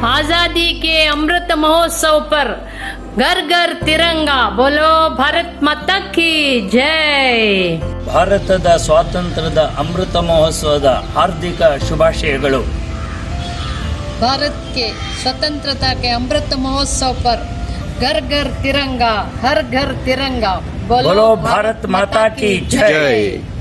आजादी के अमृत महोत्सव पर घर घर तिरंगा। बोलो भारत माता की जय। ಭಾರತದ ಸ್ವಾತಂತ್ರ್ಯದ ಅಮೃತ ಮಹೋತ್ಸವದ ಹಾರ್ದಿಕ ಶುಭಾಶಯಗಳು. भारत के स्वतंत्रता के अमृत महोत्सव पर घर घर तिरंगा, हर घर तिरंगा। बोलो भारत माता की जय। ಜೈ.